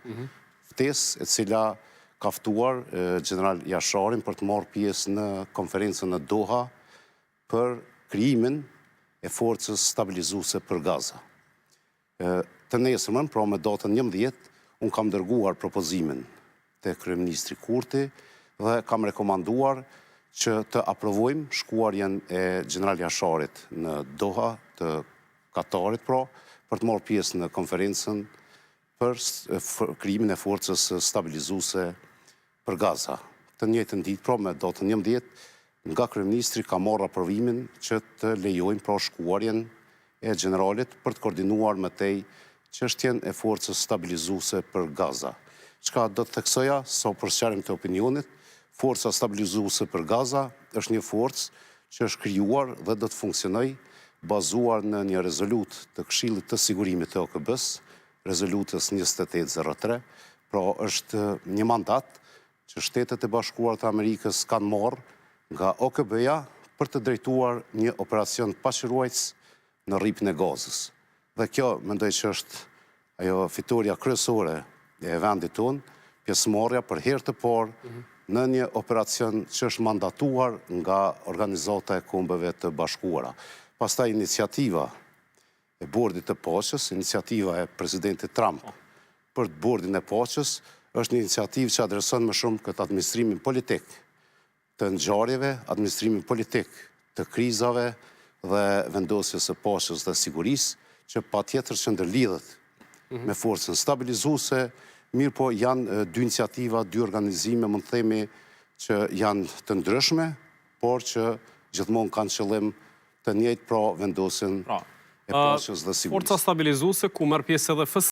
Mhm. Ftesë e cila ka ftuar gjeneral Jasharin për të marrë pjesë në konferencën në Doha për krijimin e forcës stabilizuese për Gaza. Të nesërmen, pra me datën 11, unë kam dërguar propozimin te kryeministri Kurti dhe kam rekomanduar që të aprovojmë shkuarjen e gjeneral Jasharit në Doha të Katarit, pra, për të marrë pjesë në konferencën për krijimin e forcës stabilizuese për Gaza. Të njëjtën ditë, pra me datën 11, nga kryeministri kam marrë aprovimin që të lejojmë pra shkuarjen e gjeneralit për të koordinuar më tej çështjen e forcës stabilizuese për Gaza. Çka do të theksoja, sa për sqarim të opinionit, forca stabilizuese për Gaza është një forcë që është krijuar dhe do të funksionojë bazuar në një rezolutë të Këshillit të Sigurimit të OKB-së, rezolutës 2803, pra është një mandat që Shtetet e Bashkuara të Amerikës kanë marrë nga OKB-ja për të drejtuar një operacion paqeruajtës në Rripin e Gazës. Dhe kjo mendoj që është ajo fitorja kryesore e vendit tonë, pjesëmarrja për herë të parë mhm. në një operacion që është mandatuar nga Organizata e Kombeve të Bashkuara. Pastaj iniciativa e Bordit të Paqes, iniciativa e presidentit Trump për Bordin e Paqes, është një iniciativë që adreson më shumë këtë administrimin politik të ngjarjeve, administrimin politik të krizave dhe vendosjes së paqes dhe sigurisë, që patjetër që ndërlidhet mhm. me forcën stabilizuese, mirëpo janë dy iniciativa, dy organizime, mund të themi që janë të ndryshme, por që gjithmonë kanë qëllim të njëjtë pra vendosjen pra, e paqes dhe sigurisë. Forca stabilizuese ku merr pjesë edhe FSK.